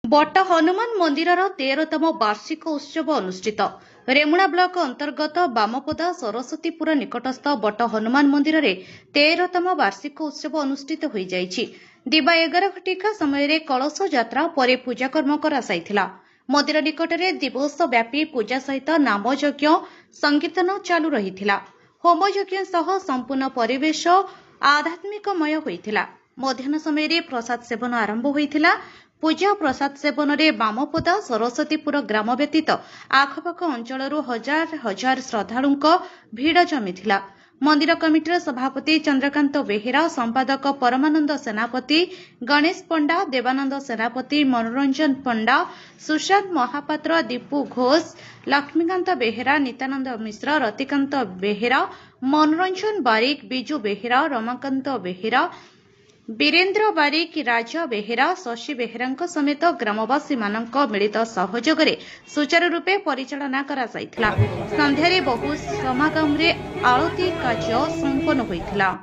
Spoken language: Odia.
ବଟ ହନୁମାନ ମନ୍ଦିରର 13ତମ ବାର୍ଷିକ ଉତ୍ସବ ଅନୁଷ୍ଠିତ। ରେମୁଣା ବ୍ଲକ ଅନ୍ତର୍ଗତ ବାମପଦା ସରସ୍ୱତୀପୁର ନିକଟସ୍ଥ ବଟ ହନୁମାନ ମନ୍ଦିରରେ 13ତମ ବାର୍ଷିକ ଉତ୍ସବ ଅନୁଷ୍ଠିତ ହୋଇଯାଇଛି। ଦିବା 11 ଘଟିକା ସମୟରେ କଳସ ଯାତ୍ରା ପରେ ପୂଜାକର୍ମ କରାଯାଇଥିଲା। ମନ୍ଦିର ନିକଟରେ ଦିବସ ବ୍ୟାପୀ ପୂଜା ସହିତ ନାମଯଜ୍ଞ, ସଂକୀର୍ତ୍ତନ ଚାଲୁ ରହିଥିଲା। ହୋମଯଜ୍ଞ ସହ ସମ୍ପୂର୍ଣ୍ଣ ପରିବେଶ ଆଧ୍ୟାତ୍ମିକମୟ ହୋଇଥିଲା। ମଧ୍ୟାହ୍ନ ସମୟରେ ପ୍ରସାଦ ସେବନ ଆରମ୍ଭ ହୋଇଥିଲା। ପୂଜା ପ୍ରସାଦ ସେବନରେ ବାମପଦା ସରସ୍ୱତୀପୁର ଗ୍ରାମ ବ୍ୟତୀତ ଆଖପାଖ ଅଞ୍ଚଳରୁ ହଜାର ହଜାର ଶ୍ରଦ୍ଧାଳୁଙ୍କ ଭିଡ଼ ଜମିଥିଲା। ମନ୍ଦିର କମିଟିର ସଭାପତି ଚନ୍ଦ୍ରକାନ୍ତ ବେହେରା, ସମ୍ପାଦକ ପରମାନନ୍ଦ ସେନାପତି, ଗଣେଶ ପଣ୍ଡା, ଦେବାନନ୍ଦ ସେନାପତି, ମନୋରଞ୍ଜନ ପଣ୍ଡା, ସୁଶାନ୍ତ ମହାପାତ୍ର, ଦୀପୁ ଘୋଷ, ଲକ୍ଷ୍ମୀକାନ୍ତ ବେହେରା, ନିତ୍ୟାନନ୍ଦ ମିଶ୍ର, ରତିକାନ୍ତ ବେହେରା, ମନୋରଞ୍ଜନ ବାରିକ, ବିଜୁ ବେହେରା, ରମାକାନ୍ତ ବେହେରା, ବୀରେନ୍ଦ୍ର ବାରିକ, ରାଜା ବେହେରା, ଶଶୀ ବେହେରାଙ୍କ ସମେତ ଗ୍ରାମବାସୀମାନଙ୍କ ମିଳିତ ସହଯୋଗରେ ସୁଚାରୁ ରୂପେ ପରିଚାଳନା କରାଯାଇଥିଲା। ସନ୍ଧ୍ୟାରେ ବହୁ ସମାଗମରେ ଆଳତୀ କାର୍ଯ୍ୟ ସମ୍ପନ୍ନ ହୋଇଥିଲା।